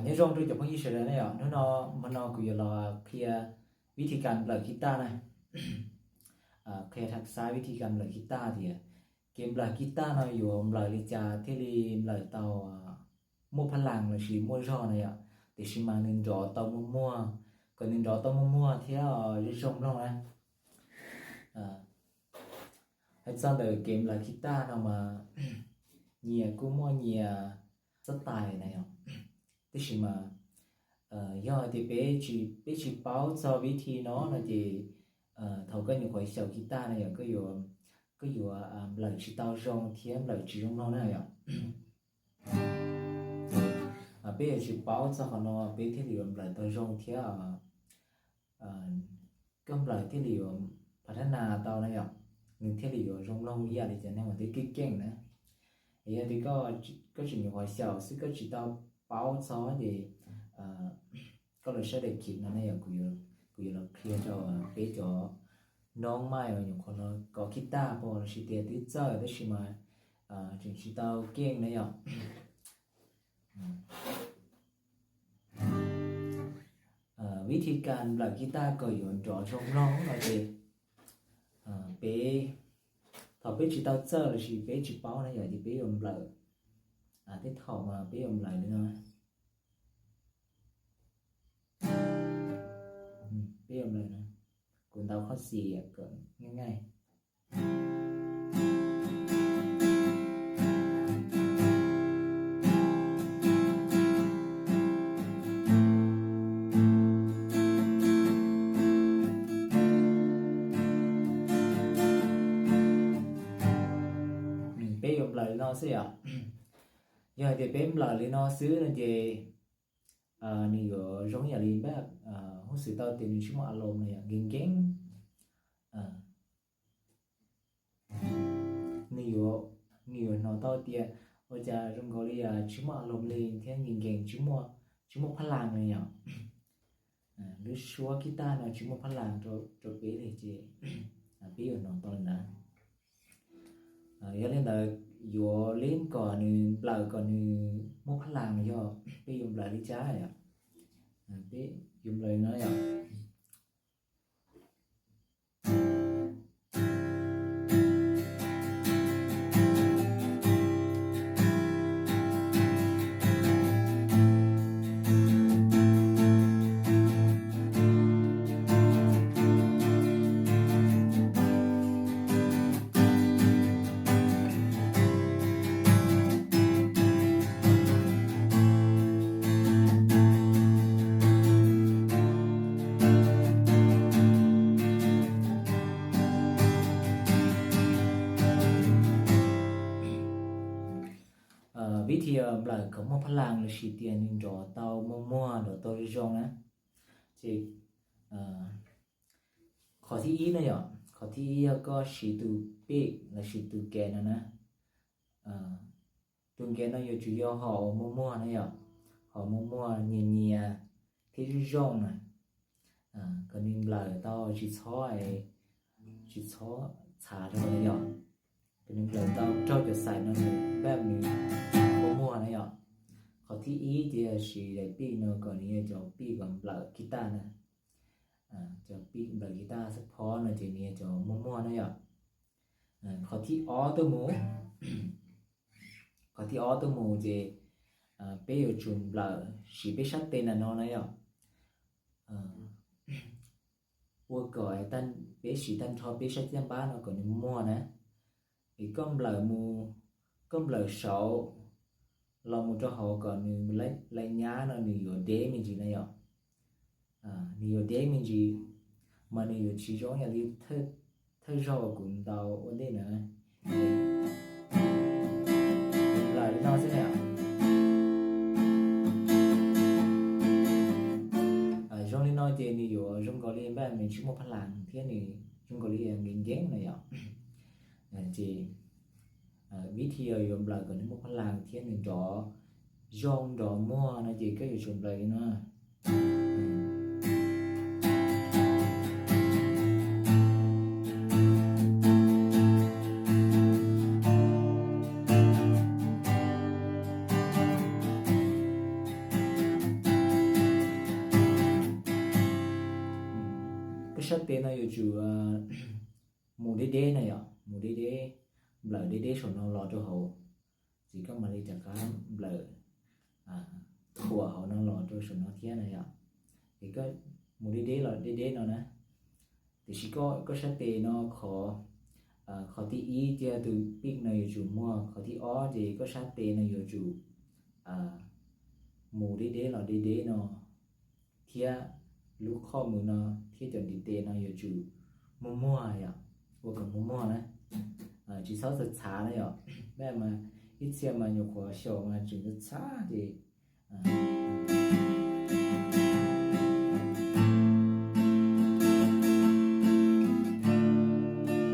Nyob zoo rau cov phooj ywg sawv daws na yom, hnub no, hmo no kuv yuav los qhia vib thi kas nplawm kib taj na. Qhia thaj xav vib thi kas nplawm kib taj tias kev nplawm kib taj no yuav nplawm li cas thiaj li nplawm tau muaj phab las lossis muaj zog na yom, tiam sis mas nws nrov tau muag muag, kom nws nrov tau muag muag thiab zoo zoo mloog na. Hais txog ntawm kev nplawm kib taj no mas nyias kuj muaj nyias xab tais na yom, tab sis mas yog hais tias peb tsis, peb tsis paub txog vib thi no no ces thaum koj nyuam qhuav xyaum kib taj na yom, koj yuav nplawm tsis tau zoo thiab nplawm tsis zoo mloog na yom. Peb yuav tsum paub txog qhov no peb thiaj li yuav nplawm tau zoo thiab koj nplawm thiaj li yuav phav thab nas tau na yom, nws thiaj li yuav zoo mloog ib yam li cov neeg uas twb keej keej na. Es yog tias koj tseem nyuam qhuav xyaum xwb koj tsis tau paub txog ces koj los saib daim clip no ne yom, kuv yuav los qhia rau peb cov noob mas nyuam qhuav los kov kib taj pom lossis tias twb txawj tab sis mas tseem tsis tau keej na yom. Vib thi kas nplawm kib taj kom yuav nrov zoo mloog no ces peb, thaum peb tsis tau txawj lossis peb tsis paub na yom, ces peb yuav nplawm, tej thaum mas peb yuav nplawm li no, peb yuav nplawm, kuv ntaus qhov xis kom nyaij nyaij. Peb yuav nplawm li no xwb yom. Yog hais tias peb nplawm li no xwb no ces nws yuav zoo yam li npaj, huj xwm tau tias nws tsis muaj a loos no yom, nkees nkees. Nws yuav, nws yuav hnov tau tias ua cas zoo nkaus li tsis muaj a loos li thiab nkees nkees, tsis muaj phab las li yom. Lub suab kib taj no tsis muaj phab las rau peb li ces peb yuav hnov tau li ntawd. Yog li ntawd yuav li kom nws nplawm kom nws muaj phab las no yog peb yuav nplawm li cas yom? Peb yuav nplawm no yom. Vib thi nplawm kom muaj phab las lossis tias nws nrov tau muag muag nrov tau zoo zoo na. Ces qhov thib ib na yom, qhov thib ib yog koj siv tus pij lossis tus ke no na. Tus ke no yuav tsum yog hom uas muag muag na yom, hom muag muag nyias nyias thiab zoo zoo na. Kom nws nplawm tau tsis txhob, tsis txhob txhav rau na yom. Kom nws nplawm tau raug cov xaim no nws npaj nws muag muag na yom. Qhov thib ib ces yog siv daim pij no kom nws yog cov pij kom nplawm kib taj na. Cov pij nplawm kib taj xab phob no ces nws yog cov muag muag na yom. Qhov thib ob tuaj mus, qhov thib ob tuaj mus ces peb yuav tsum nplawm, siv peb sab tes ntawm no na yom. Ua kom peb siv tag nrho peb sab caj npab no kom nws muag na. Es koj nplawm mus, koj nplawm saud los mus rau hauv kom nws lais nyab no nws yuav deb me ntsis na yom. Nws yuav deb me ntsis, mas nws yuav tsis zoo yam li thawj zaug kuv ntaus ua ntej na. Nplawm li no xwb na. Zoo li no ces nws yuav zoo nkaus li npaj nws tsis muaj phab las thiab nws zoo nkaus li nkees nkees na yom. Ces vib thi yuav nplawm kom nws muaj phab las thiab nws nrov zoo nrov muag no ces koj yuav tsum nplawm li no. Sab tes no yuav tsum mus deb deb na yom, mus deb deb, nplawm deb deb saum no los rau hauv, ces koj mam li rov qab nplawm thuam hauv no los rau saum no thiab na yom. Ces koj mus deb deb los deb deb no na. Tiam sis koj sab tes no qhov, qhov thib ib ces tus pick no yuav tsum muag, qhov thib ob ces koj sab tes no yuav tsum mus deb deb los deb deb no, thiab lub qhov mus no thiab cov ntiv tes no yuav tsum muag muag yom, ua kom muag muag na. Tsis txhob txav txhav na yom, peb mas ib txhia mas nyuam qhuav xyaum mas tseem txav txhav ces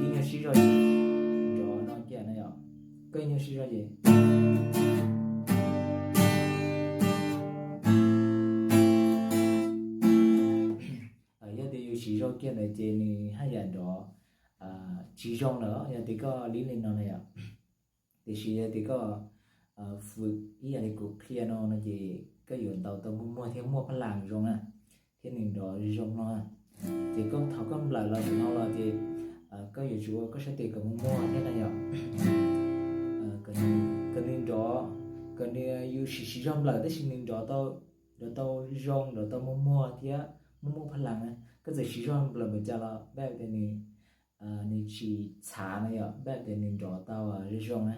ib nyuag sib zog nrov no kiag na yom, koj ib nyuag sib zog ces yog tias yus siv zog kiag ntawd ces nws haj yam nrov tsis zoo lawm yog tias koj lib li no na yom. Tiam sis yog tias koj fwm ib yam li kuv qhia no no ces koj yuav ntaus tau muag muag thiab muaj phab las zoo na, thiab nws nrov zoo no. Ces koj thaum koj nplawm los ntawm no los ces koj yuav tsum ua koj sab tes kom muag muag thiab na yom. Kom nws nrov, kom nws yus siv siv zog nplawm tab sis nws nrov tau zoo, nrov tau muag muag thiab muaj muaj phab las na. Koj txawm siv zog nplawm npaum cas los npaj tias nws, nws tsis txhav na yom, npaj tias nws nrov tau zoo zoo na.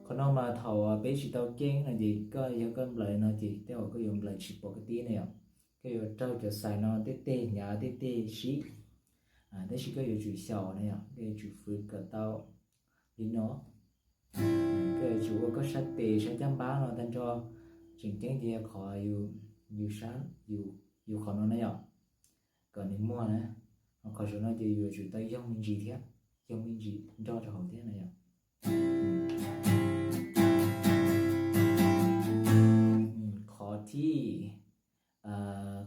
Qhov no mas thaum peb tsis tau keeb no ces koj yog koj nplawm no ces tej zaum koj yuav nplawm tsis pom kwv tib na yom. Koj yuav raug cov xais no tej teg hnyav tej teg sib, tab sis koj yuav tsum xyaum na yom, koj yuav tsum fwv kom tau li no. Koj yuav tsum ua koj sab tes sab caj npab no tag nrho, tseem ceeb ces yog qhov yus, yus qhov no na yom, kom nws muag na. Ho qhov saum no ces yus yuav tsum tau yoog me ntsis thiab, yoog me ntsis nrog rau hauv thiab na yom. Qhov thib,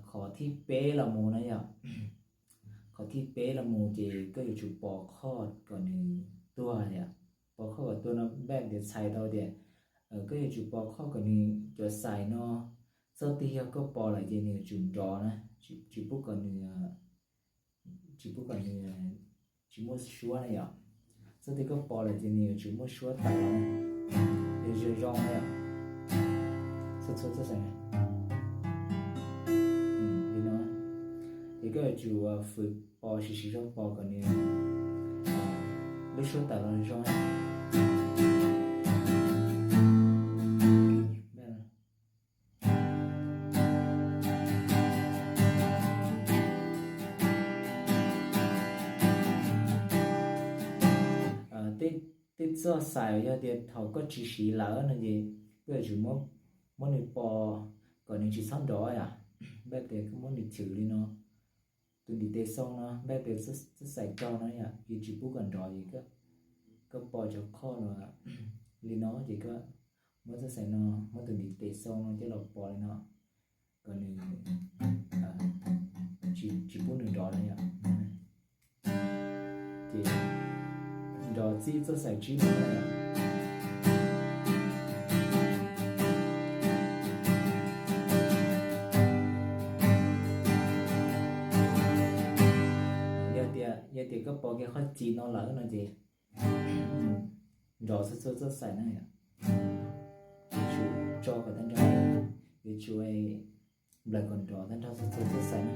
qhov thib peb los mus na yom, qhov thib peb los mus ces koj yuav tsum pos chord kom nws tuag yom. Pos chord kom tuag no npaj tias txhais tau tias koj yuav tsum pos chord kom nws cov xais no, txoj twg yog koj pos lawm ces nws yuav tsum nrov na, tsis pub kom nws, tsis pub kom nws tsis muaj suab na yom. Txoj twg koj pos lawm ces nws yuav tsum muaj suab tawm los, nws zoo zoo na yom. Txhua txhua txoj xais li no, ces koj yuav tsum fwm pos, siv siv zog pos kom nws lub suab tawm los zoo na. Tej txoj xais yog tias thaum koj tsis siv lawm no ces koj yuav tsum muab nws pos kom nws tsis txhob nrov yom. Npaj tias koj muab nws chwv li no, tus ntiv tes xoo no, npaj tias txoj xais rau no yom, yus tsis pub kom nrov ces koj pos cov chord no li no ces koj muab txoj xais no, muab tus ntiv tes xoo no coj los pos li no, kom nws tsis pub nws nrov na yom. Ces nrov txij txoj xais tsib no na yom. Yog tias, yog tias koj pos kiag qhov ci no lawm no ces nrov txhua txhua txoj xais na yom. Yuav tsum tso kom tag nrho, yuav tsum nplawm kom nrov tag nrho txhua txhua txoj xais na.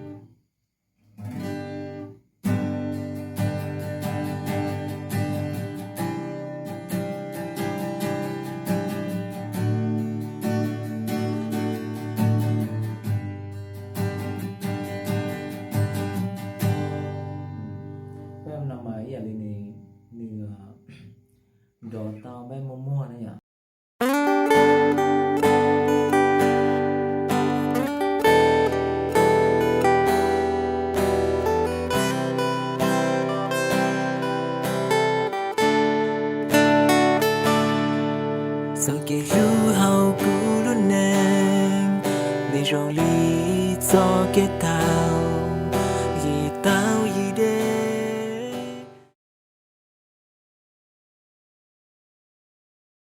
Peb no mas ib yam li nws, nws nrov tau npaj muag muag na yom. Txoj kev hlub hauv kuv lub neej, nws zoo li txoj kev tawg Tag